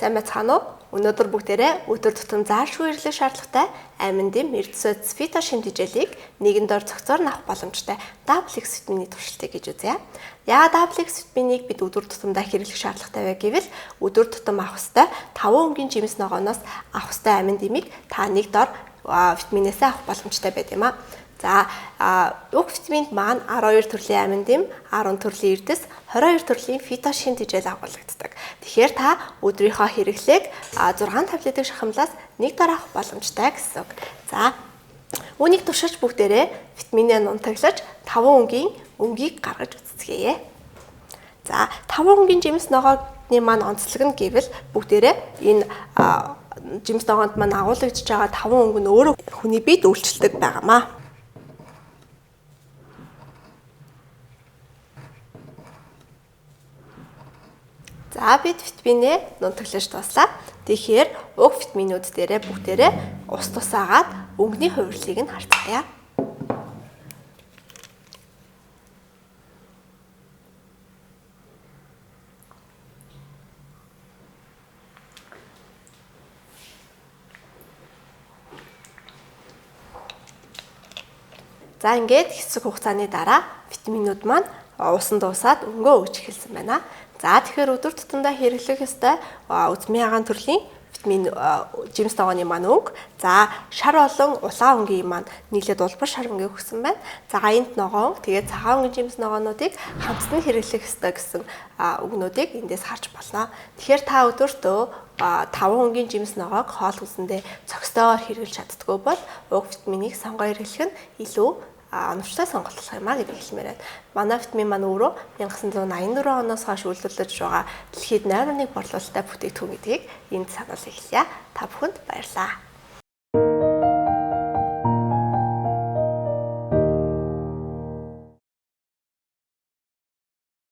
Сайн байцгаана уу? Өнөөдөр бүгдээрээ өдөр тутам заашгүй хэрэглэх шаардлагатай амин дэм эрдэсөд фито шимтгэлийг нэгэн дор цогцоор нь авах боломжтой Duplex витамины туршилтыг гэж үзье. Яагаад Duplex витаминыг бид өдөр тутамдаа хэрэглэх шаардлагатай вэ гэвэл өдөр тутам авах ёстой 5 өнгийн жимс ногооноос авах ёстой амин дэмийг та нэг дор витаминээс авах боломжтой байд юм а. За, уг витаминд маань 12 төрлийн амин дэм, 10 төрлийн эрдэс, 22 төрлийн фито шимтгэл агуулгаддаг. Тэгэхээр та өдрийнхөө хэрэглээг 6 таблетик шахамлаас нэг дор авах боломжтой гэсэн үг. За, үүнийг туршиж бүгдээрээ витаминээ нунтаглаж 5 өнгийн өнгийг гаргаж үзцгээе. За, 5 өнгийн жимс ногооны маань онцлог нь гэвэл бүгдээрээ энэ жимс ногоонд маань агуулгадж байгаа 5 өнгө нь өөрөө хүний биед үйлчлдэг байгаамаа. За, бид витаминээ нунтаглаж дуслаа. Тэгэхээр уг витаминууд дээрээ бүгдээрээ ус тусаагаад өнгөний хувирлыг нь харцгаая. За, ингээд хэсэг хугацааны дараа витаминууд маань усан дуусаад өнгөө өгч эхэлсэн байна. За, тэгэхээр өдөр тутамдаа хэрэглэх ёстой үзмийн агаан төрлийн витамин жимс ногооны маань өнгө. За, шар болон улаан өнгийн маань нийлээд улбар шар өнгийг өгсөн байна. За, энд ногоон, тэгээд цагаан өнгийн жимс ногоонуудыг хамтд нь хэрэглэх ёстой гэсэн үгнүүдийг эндээс харж болно. Тэгэхээр та өдөртөө 5 өнгийн жимс ногоог хоол хүнсэндээ цогцтойгоор хэрэглэж чаддаггүй бол уг витаминыг сонгоо хэрэглэх нь илүү оновчтой сонголт болох юм а гэдгийг хэлмээр байна. Манай витамин маань өөрөө 1984 оноос хойш үйлдвэрлэж байгаа дэлхийд номер 1 борлуулалттай бүтээгдэхүүн гэдгийг энд сануулж эхэлье. Та бүхэнд баярлалаа.